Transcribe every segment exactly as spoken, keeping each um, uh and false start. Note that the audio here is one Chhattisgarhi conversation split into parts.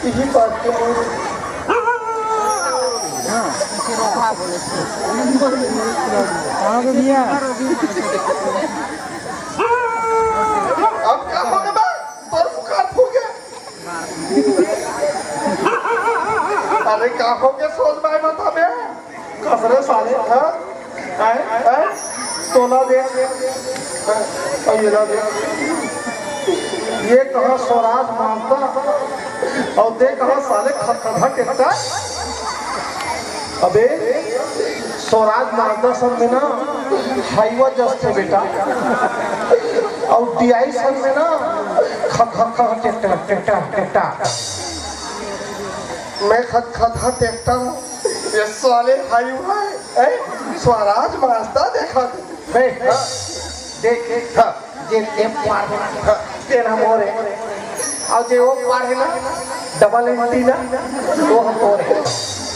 यही बात के लिए। हाँ। कहाँ पे भैया? अब का हो गया बा? तोर पुकार फूट गया। अरे का हो गया, सोच बाय मत हमें। कसरे साले, हाँ? हैं? हैं? तोला दे। हैं? और ये ला दे। ये कहा स्वराज मांगता और दे कहा साले खतखता टेक्टर। अबे, स्वराज मांगता सब में ना हाईवा जस्ट है बेटा। और डीआई सब में ना खतखता टेक्टर, टेक्टर, टेक्टर। मैं खतखता टेक्टर हूँ। ये साले हाईवा है, हैं? स्वराज मांगता देखा। बे, हाँ। देख, देख, हाँ। जे, जे पार हे ना, हाँ। तेरा मोर हे। और जे वो पार हे ना, डबल एंटीना, वो हम तोर हे।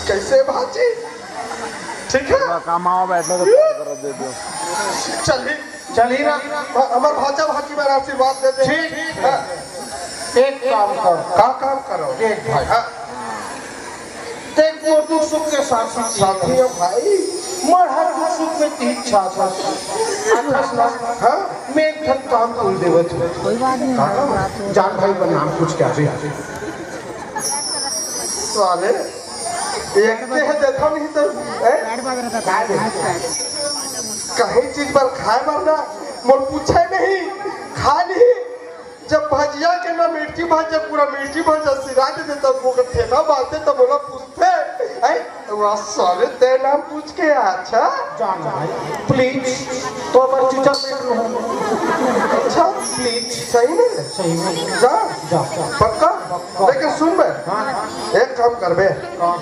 कैसे भाजी? ठीक है? कमाओ, बैठो तो कर दे दो। चल भी। चल ही ना। हाँ, हमार भाचा भाची बार आशीर्वाद दे दे। ठीक। हाँ। एक काम कर। का काम करो? देख भाई। हाँ। देख, मोर दुख सुख के साथी। साथी है भाई। मोर हर दुख सुख में तीन छाछ। आखस ना। हाँ? मैं एक ठन काम तोल देवत हूँ। कोई बात नहीं, का काम? रात में। जान भाई, प्रणाम, कुछ क्या भी। साले, एक ते है, देखो नहीं तो, हैं? काय दे? कहीं चीज पर खाए बर ना, मोर पूछे नहीं, खा नहीं। जब भजिया के ना मिर्ची भजिया, पूरा मिर्ची भजिया सिरा देते, तब वो ठेला बांधते, तब बोला पूछते, "ऐ, वाह साले, ते नाम पूछ के आया, अच्छा?" जान भाई, प्लीज, तो अमर चीचा पेट में हो। अच्छा, प्लीज। सही में? सही में। जा। जा, जा। पक्का? पक्का। लेकिन सुन बे, हाँ। एक काम करबे, हाँ।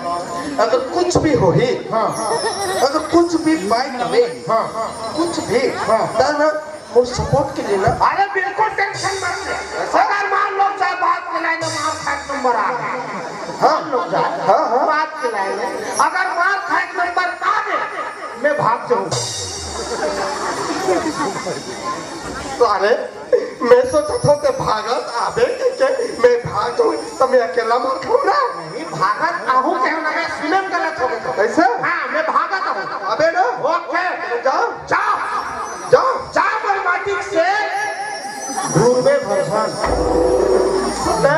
अगर कुछ भी होही, हाँ। अगर कुछ भी बाई करे, हाँ। कुछ भी, हाँ। ता ना मोर सपोर्ट के लिए ना। अरे बिल्कुल टेंशन मत ले। अगर मान लो जाए बात के लाइन में मार खाए नंबर आ गया। हाँ। मान लो जाए हाँ, हाँ। बात के लाइन में अगर मार खाए नंबर आ गए, मैं भाग जाऊंगा। तो अरे, मैं सोचत हूँ ते भागत आबे के, के मैं भाग जाऊँ, तो मैं अकेला मार खाऊँ ना। नहीं, भागत आहूँ के लगे सुने में गलत हो गया। कैसे? हाँ, मैं भागत आहूँ। अबे ना। ओके। जा। जा। जा। जा, मोर माटी से। घूरबे भरसन। अबे,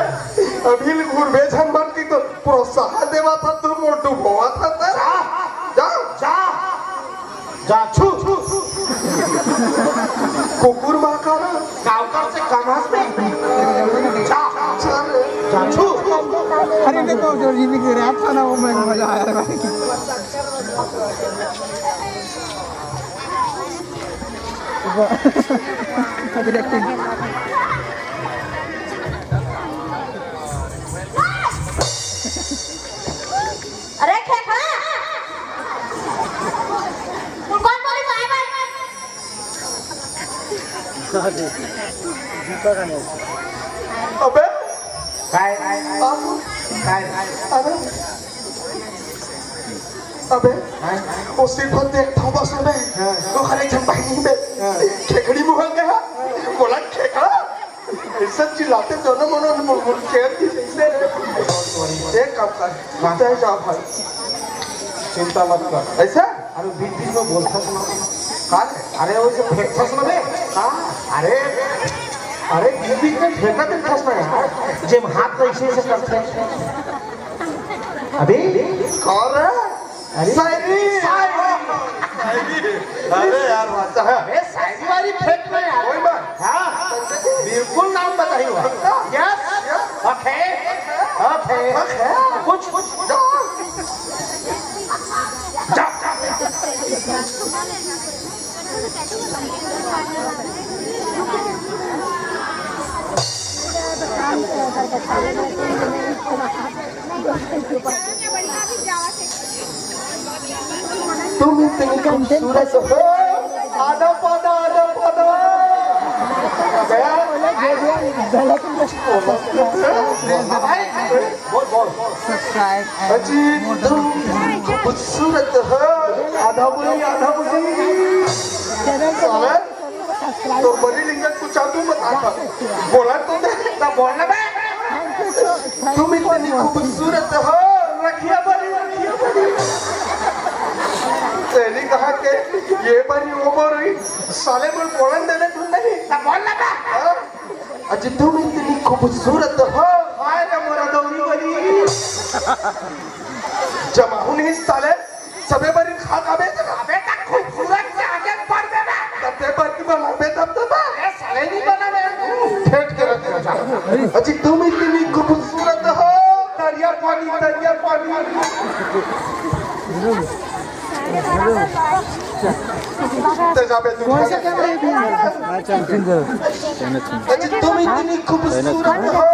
अभी घूरबे झन मन की तो प्रोत्साहन देवा था, तू मोर डुबोवा था, था। जा। जा। जा। जा, छू। कुकुर माँ का ना। कावकर से कम हंस में। जा। चल। जा, छू। अरे देखो, जो रिमिक्स रैप था ना, वो मैं मजा आया भाई। अभी एक्टिंग। अरे खेखड़ा, कौन बोली बाय बाय? अबे, काय? अबे, काय? अबे, हाँ? वो सिर्फ देख था बस में। हाँ। वो हर एक जन बहिनी में हाँ। खेखड़ी मुहर गया, बोला खेखड़ा। ऐसा चिल्लाते तो ना मनो, मनो, मनो, चेयर की जैसे रे। एक काम कर, हाँ। तय जा भाई। चिंता मत कर। ऐसा? अरे बीच बीच में बोलता सुना। का रे? अरे वो जो फेंकता सुना बे। हाँ। अरे, अरे बीच बीच में फेंकत फेंकता सुना यार। जे हाथ तो ऐसे ऐसे करते हैं। अबे। कौन है? अरे। शायरी। शायरी। अरे यार, बादशाह। अरे, शायरी वाली फेंक रहे यार। वही बात। हाँ, बिल्कुल नाम बताइए। पक्का? Yes। Yes। Okay। Okay। Okay। कुछ, कुछ। जा। जा। तुम इतनी खूबसूरत हो। आधा पौधा, आधा पौधा। गया? बोल, बोल। अजी, तुम खूबसूरत हो। आधा बोली, आधा बोली। साले, तो बड़ी लिंगत कुछ चालू बता था। बोला तो दे, ना बोलना बे। तुम इतनी खूबसूरत हो। रखिया बड़ी, रखिया बड़ी। तेरी कहा के ये बड़ी वो बोल रही, साले बोल बोलन देने तू नहीं। ना बोल ना बे। हाँ? अजी तुम इतनी खूबसूरत हो। हाय रे मोरा दौरी बड़ी। जमाहू नहीं साले, सबे बड़ी खा खाबे तो अबे तक खूबसूरत के आगे बढ़ देना। तब ते बड़ी बनाबे तब तो बा। ए, साले नहीं बना मैं। ठेठ के रख दे। अजी तुम इतनी खूबसूरत हो। दरिया पानी, दरिया पानी। ते जाबे तू। कौन सा कैमरा है भैया? अजी तुम इतनी खूबसूरत हो।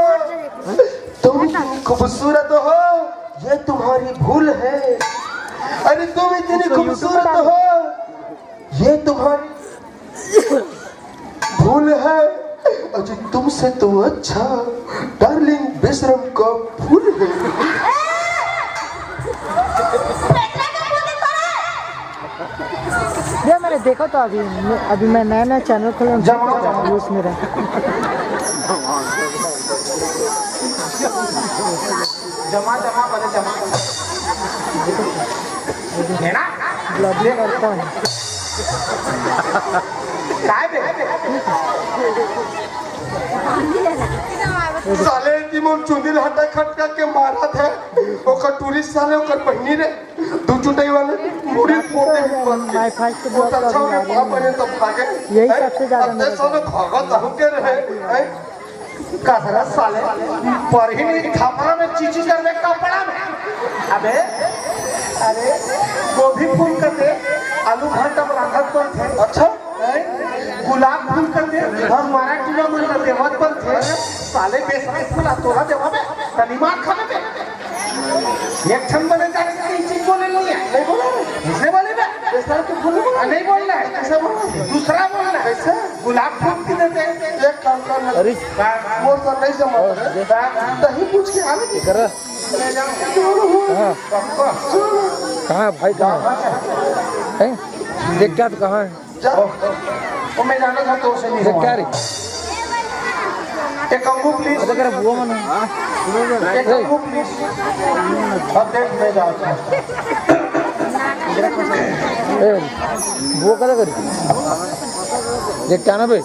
तुम इतनी खूबसूरत हो, ये तुम्हारी भूल है। अरे तुम इतनी खूबसूरत हो, ये तुम्हारी भूल है। अजी तुमसे तो अच्छा डार्लिंग बेशरम का फूल है। भैया, मैंने देखा तो अभी, अभी मैं नया नया चैनल खोला हूँ, जमा, जमा। Views मेरा। जमा, जमा, बोले जमा। है ना? Vlogging करता हूँ। काय बे? साले तिमोन चुंदिल हटा खटका के मारत हे। ओकर टूरी साले, ओकर बहिनी रे। दू चुटई वाले मुड़ी फोड़े हुए बन के। My first वो तो अच्छा हो गया, vlog। बाप बने तब खा गए। यही हैं? सबसे ज्यादा अब मेरे साले भागत हम के रहे, हैं? कसरत साले, पर ही नहीं, खपरा में चीची कर दे, कपड़ा में। अबे, अरे, गोभी फूल कर दे, आलू भंटा में रांधत पर थे। अच्छा। हैं? गुलाब फूल कर दे, हम मारा टीना मन कर देवत पर थे। साले बेसरा फूला तोला देवा बे, तनी मार खा बे। एक ठन बने जाने से तीन चीज बोले नहीं है। नहीं बोला रे। इसने बोले बे। ऐसा तो बोल बोला। नहीं बोलना है। ऐसा बोला। दूसरा बोलना है। कैसे? गुलाब फूल की देते हैं। एक काम कर ना। अरे। वो तो नहीं समझ रहे। हाँ। दही पूछ के आने की। कर। ले जाओ। कहाँ? पक्का। कहाँ भाई, कहाँ? हैं? देख क्या तो कहाँ है? जा। ओ, ओ, मैं जाना था तो से नहीं ये हुआ। क्या रे? एक अंगू please। अच्छा, कर वो मना। एक अंगू please। अब देख, मैं जाता हूँ। ए, वो क्या कर? ये क्या ना बे?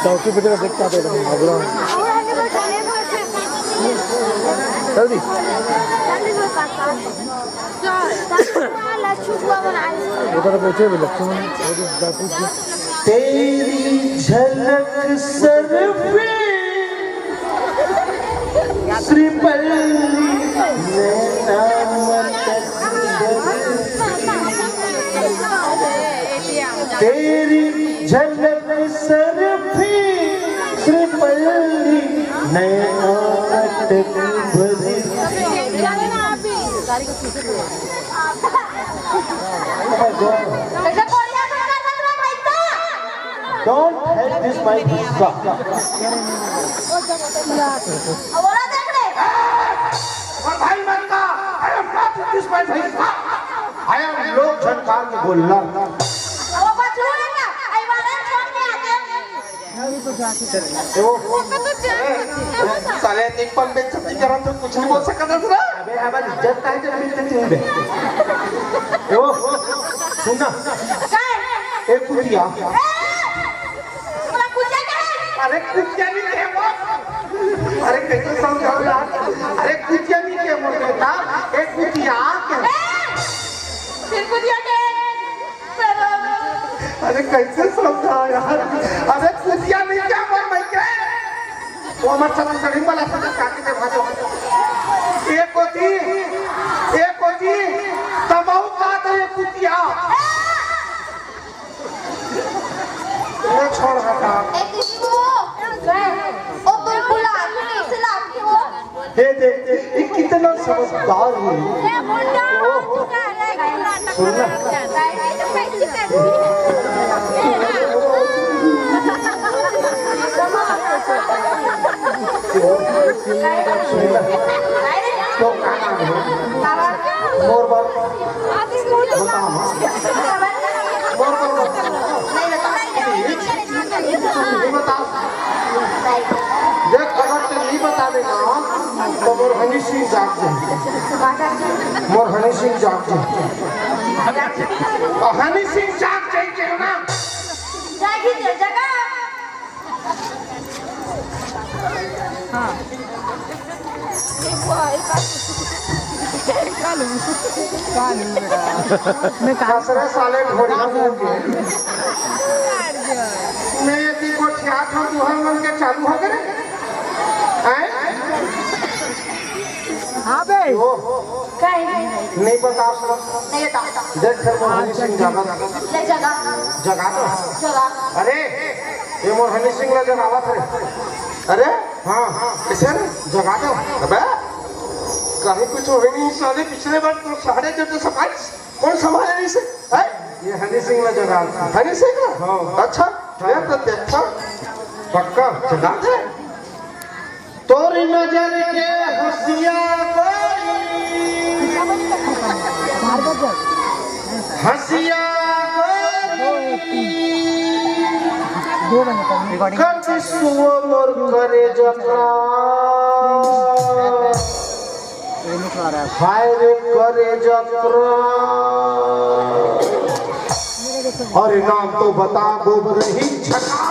चौकी पे जरा देख के आते हैं, अगला। जल्दी। उधर बैठे भी लक्ष्मण, वो भी बापू जी। तेरी झलक सर पे श्रीपल्ली नैना मटक बरसी। तेरी झलक सर पे श्रीपल्ली नैना मटक बरसी। Don't help this my Bhuswa. बोला देख रे। और भाई मत का, I am not this my Bhuswa. I am लोक झंकार के गोल्लर। वो बचलू है ना, आई वाले छोड़ के आके। वो तो जान। साले निक पन बेइज्जती करा तो कुछ नहीं बोल सकता था। अबे हमारी इज्जत का है जब बेइज्जती हुई बे। ओ, सुन ना। काय? ए कुतिया। ए! पूरा कुतिया क्या है? अरे कुतिया नहीं है वो। अरे कैसे समझाओ यार? अरे कुतिया नहीं है वो बेटा। ए कुतिया क्या? ए! फिर कुतिया क्या है? अरे कैसे समझाओ यार? अरे कुतिया नहीं क्या बोल मैं के? वो हमर छत्तीसगढ़ी वाला समझ काके दे भाजो। एक होती, एक होती, तबाहू का तो ये कुतिया। ये छोड़ हटा। ए, किसी को, ओ तुम बुला, तुम इसे लाती हो। हे दे, ये कितना समझदार है। सुन ना। सुन ना। तो कहाँ है? सिंह जाग जाही। मोर हनी सिंह जाग जाही। हनी सिंह जाग जाही के ना। जागी दे जगा। खसरा साले घोड़ा बोल के। मैं ये दी गोठियात हूँ, तुहर मन के चालू हो गए। हैं? हाँ बे। ओ, काहे? नहीं बता सर। नहीं बता। देख फिर मोर हनी सिंह जागा। ले जगा। जगा तो। जगा। अरे, ये मोर हनी सिंह ला जगावत रे। अरे, हाँ, हाँ, कैसे रे? जगा तो। अबे, कहीं कुछ होय नहीं साले, पिछले बार तो साढ़े जो तो सफाई कौन संभाले नहीं से? हैं? ये हनी सिंह ला जगा। हनी सिंह ला? हाँ। अच्छा, ये तो देखा। पक्का जगा दे। तोरी नजर के हंसिया गोरी, हंसिया गोरी, कट सुओ मोर करे जकरा, हाय रे करे जकरा। अरे नाम तो बता गोबर ही छका।